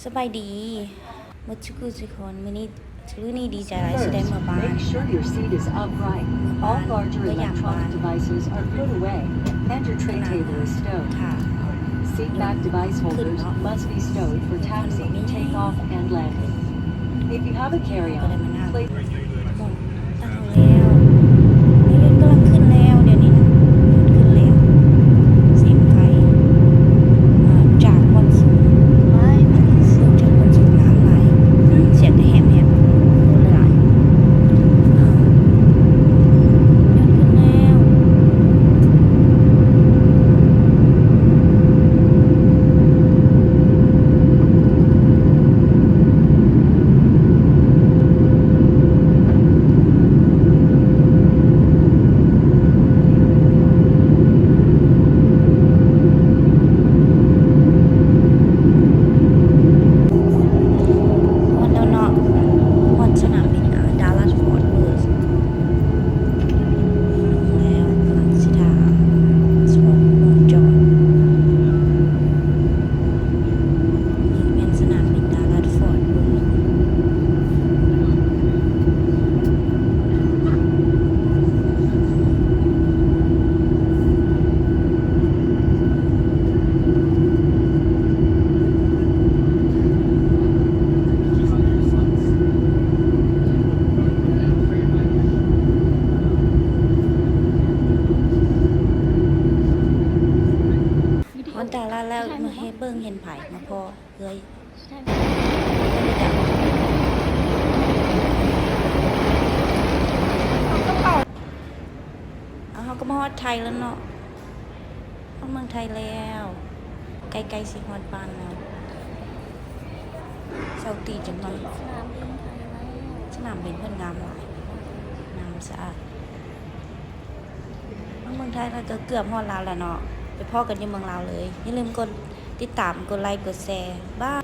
ສະບາຍດີໝົດສູ່ຜູ້ສູ່ຄົນ. ມື້ນີ້ ມື້ນີ້ດີໃຈຫຼາຍທີ່ໄດ້ເມືອບ້ານ. Make sure your seat is upright. All larger electronic devices are put away and your tray table is stowed. Seat back device holders must be stowed for taxi, takeoff, and landing. If you have a carry-on, place ຕັ້ງແລ້ວ ລົດກຳລັງຂຶ້ນແລ້ວ ດຽວນີ້ນະ ຂຶ້ນແລ້ວ. ສຽງໄຟ ເອີ ຈາກບ່ອນສູງ ລົງຈາກບ່ອນສູງ ນ້ຳໄຫຼ ສຽງແຮມໆ ຄົນຫຼາຍໆ ເອີ ລົດຂຶ້ນແລ້ວ. ຮອດແລ້ວເນາະ ຮອດສະໜາມບິນ ອາ ດາລັດ ຟອດເວີດ ແລ້ວກຳລັງຊິຖ້າ ສະບອກໂມງຈອດ. ນີ້ແມ່ນສະໜາມບິນດາລັດ ຟອດເວີດ. ຮອດດາລັດແລ້ວ ມາເຮັດເບິ່ງເຫັນໃຜ ມາພໍ້ເອື້ອຍ ເອົາ ເຮົາກໍມາຮອດໄທແລ້ວເນາະ ຮອດເມືອງໄທແລ້ວ ໃກ້ໆຊິຮອດບ້ານແລ້ວ. ເຊົາຕີຈັກໜ່ອຍ. ສະໜາມບິນໄທແລ້ວ ສະໜາມບິນເພິ່ນງາມຫຼາຍ ງາມສະອາດ. ເມືອງໄທເຮົາກໍເກືອບຮອດລາວແລ້ວເນາະ ໄປພໍ້ກັນຢູ່ເມືອງລາວເລີຍ. ຢ່າລືມກົດຕິດຕາມ ກົດໄລ ກົດແຊ ບາຍ.